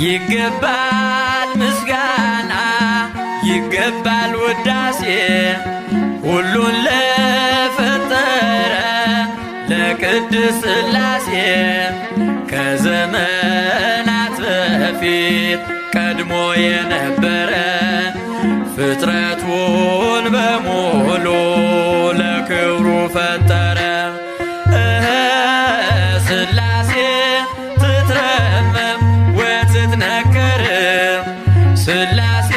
ይገባል ምስጋና፣ ይገባል ውዳሴ፣ ሁሉን ለፈጠረ ለቅድስት ሥላሴ። ከዘመናት በፊት ቀድሞ የነበረ ፍጥረቱን በሙሉ ለክብሩ ፈጠረ። ሥላሴ ትትረመም ወትትነከር፣ ሥላሴ